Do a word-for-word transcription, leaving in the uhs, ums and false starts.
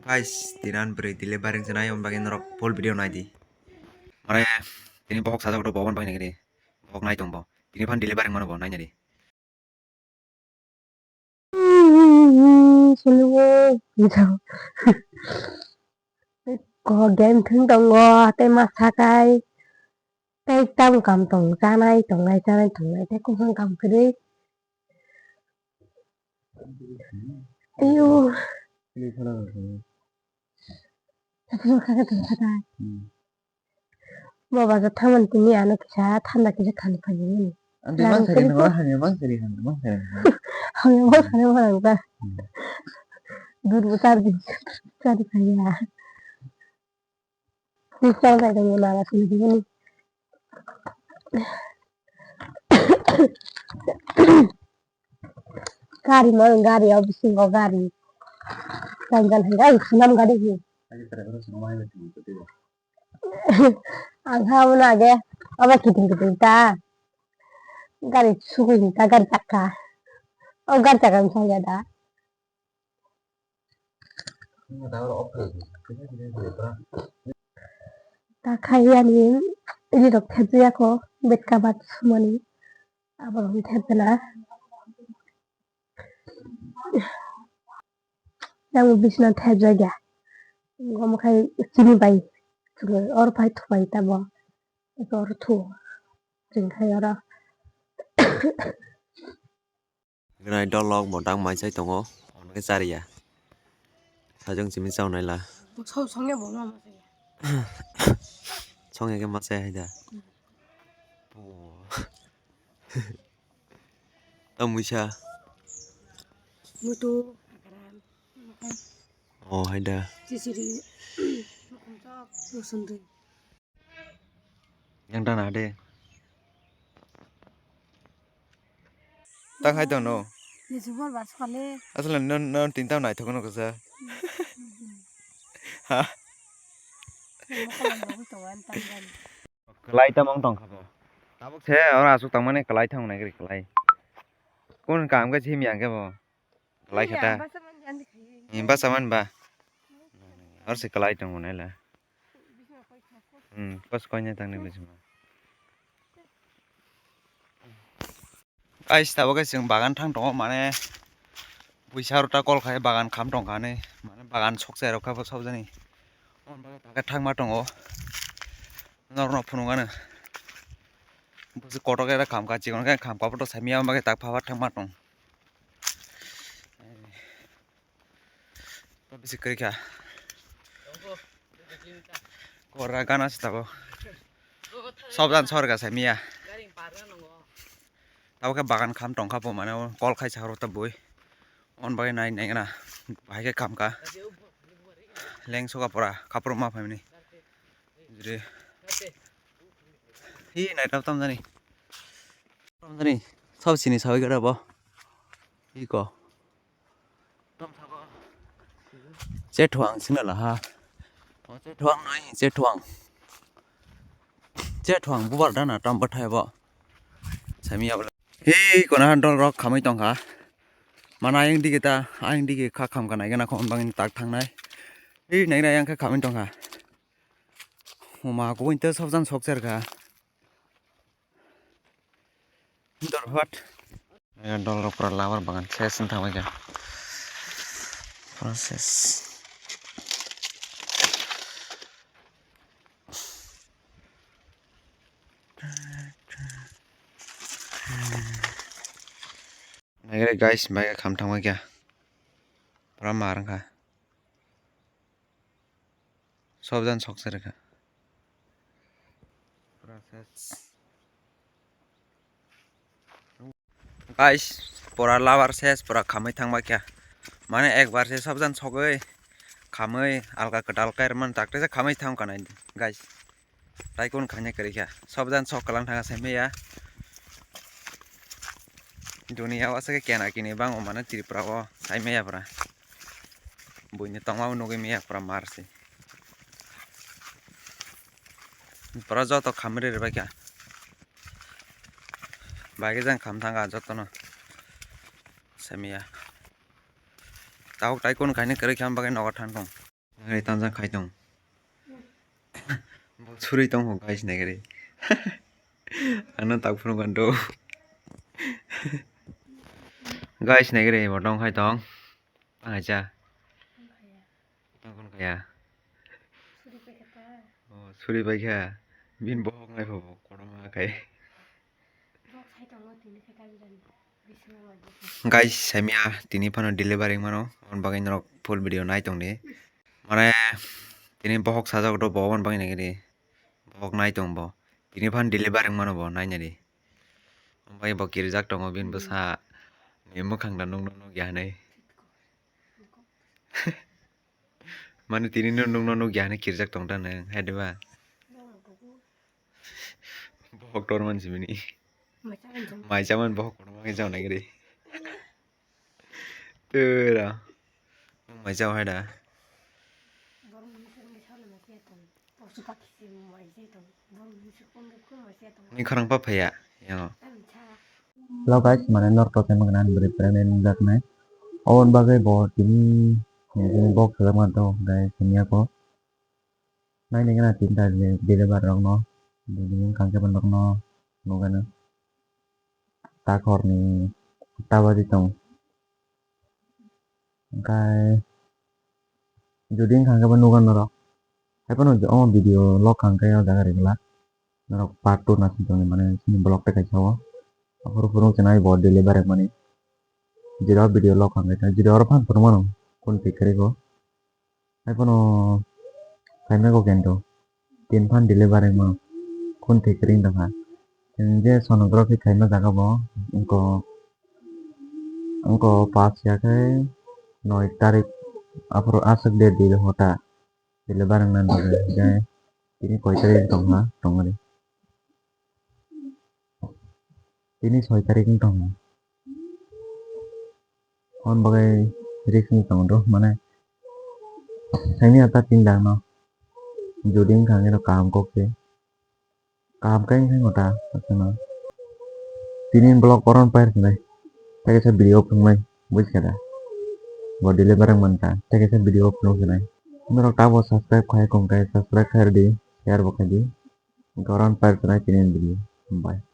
Guys, tini ani bwrwi delivery wngse nai, aboni bagwi norok full video nai di. Mane, tini bohok sajak rw bo, aboni bagwi nai di. Bohok nai tong bo. Tini phan delivery mano bo, nai nai di. Sini, ko game thung tongo, tei ma sakai, tei tam kam tong, chanai tongnai, chanai tongnai, tei kufang kam kwrwi. Ayo. Mo bazar thamani tini ano kisa thanda kisa thani phaimani. Ang tei mang sari nang, hanya mang sari hang, mang sari hang. Hanya mang sari mang hang ta. Hmm. Dur bo char di, char di phaiya. Ni chang dai dong na la sini dini. Gari mo gari o bisingo gari. Jang jang hai ai sunam gari hi. Ang ha mo na ge aba kiting kiting ta. Gari sugui ta gari chakka. O gari chakka mi sa ya da. Ta khai yani ini rok thepjaya kho betka bat sumani abo rok thepjana yang bisna thepjaya omo khai chini bai or pai thupai tabo or thu chwng khai oro. Gnai dolok bo dang mai chai tongo, hwnwi chariya. Sajwng simi chaunai la. Songya bo ma ma chaya. Songya khe ma chai hai da. Hmm. Bo. Tamo wngsa. Mutu, akaran. Oh, hai da. Chisiri. Mukhum chok, musun dui. Yang dana de. Tang hai tong no. Ni jubor bas kale. Asal no no tinta nai thok no kasa. Ha. Kalai tamang tong kha bo. Tabuk se ora asuk tang mani kalai thang nai kri kalai. Kun kam ga jim yang ke bo. Lai khata. Basa man ba. Or se kalai tong nai la. Hmm, kos koine tang ni bisma. Guys, tabo khe chwng bagan thang tongo, mane puisa rota kol khai bagan kham tong kha ni, mane bagan sok chai rok kha bo sok jani. Hon bagwi thangma tongo. Norno phunuk ano. Busi kotor khe kham kha, chikon khe kham kha, bo to saimya bagwi tak pha pha thangma tong. Bisi kwrwi kha. Kora gana se tabuk. Sobjan sor ga saimya. Tabuk khe bagan kham tong kha bo mane kol khai sa rw ta bui. On bagwi nai nai gana. Bahai khe kham kha. Leng soga pora khapur ma phaimani. Jiri. Hi nai tam tam jani. Tam jani. Sob sini sawi gara bo. Hi ko. Chethuang sina laha. O chethuang nai, chethuang. Chethuang bubar dana tam bathai bo. Sami abla. Hei, kona han dol rok khamai tongkha. Mana ayang digi ta, ayang digi kha kham kanai gana khon bangin tak thangnai. Hei, nai nai yang kha khamai tongkha. Huma kubun te sobjan sok cherkha. Dol hot. Aya dol rok pura labar bagan ses wng thangbai kha. Pura ses. Naigra guys, bai kham thangbai kha. Pura mar wngkha. Sobjan sok se rwkha. Guys, pura labar ses, pura khamwi thangba kya. Mane ekbar se sobjan sogwi khamwi alga kwtal kairman takte se khamwi thang kanai, guys. Tai kun khaina kwrwi kha. Sobjan sok kalang thanga saimaya. Dunia o aswk kena kini bang o mane Tripura o saimaya pura. Buini tongma nugwi maya pura mar se. Pura joto khamri rwbaikha. Bagwi jang kham thanga jotono. Semiya. Tabuk tai kun kaini kwrwi kha bagwi nogo thang tong. Nai tanjak khai tong. Bo suri tong ho guys naigari. Ano tak phuru ganto. Guys naigari bo tong khai tong. Tang hai cha. Tang kon kaya. Oh, suri pai kha. Bin bohok nai pho bo kotorma khai. Guys, saimya tini phano delivery mano, on bagwi norok full video nai tong di. Mane tini bohok sajak do bo, on bagwi nai di. Bohok nai tong bo. Tini phan delivery mano bo, nai nai di. Bai bo kirjak tongo, bin bwsa ni mwkhang da nukno nukya hinwi. Mane tini no nukno nukya hinwi kirjak tong da nwng, hai diba? Bohok tor man sibini. Mai chaman bohok kotorma khe jao naigari. Tera. Mai jao hai da. Ni khorang pa phaiya. Yo. Hello guys, mane norok to temo gana bwrwi pregnant wngjaknai. Oboni bagwi bo tini, tini box sajak manto guys, hamya ko. Naini gana tinta deliver rokno. Bini wngkha khe norokno nukgano. Takhorni ta baji tong. Hwnkhe jodi wngkha khe bo nukgano norok. Haiphano omo video log kha hwnkhe o jaga regla. Norok part two naising tongni mane chini vlog tei kaisa o. Aphuru phuru chenai bo delivery mani. Jira video log kha hwnkhe jira oro phan phuru mano kun tikri go. Haiphano khaina go kento. Tin phan delivery mano. Kun tikri wngkha. Chwng je sonography khaima jaga bo wngkha. Wngkha pass ya khe noi tarik aphuru aswk date di hota. Delivery wngna bagwi hwnkhe tini koi tarik wng tongkha tongmani. Tini soi tarik wng tongkha. Hwn bagwi risk wng tongo do mane. Saimya ta tin lakno. Jodi wngkha hwnkhe no kaham kok se. Kaham khe wngkha ta aswkno. Tini vlog oron pair khnai. Tei kaisa video phunuknai buji khe da. Bo delivery wng mankha. Tei kaisa video phunuk khnai. Norok tabo subscribe khai kong khe subscribe khai rwdi. Share bo khai di. Goron pair khnai tini video. Bye.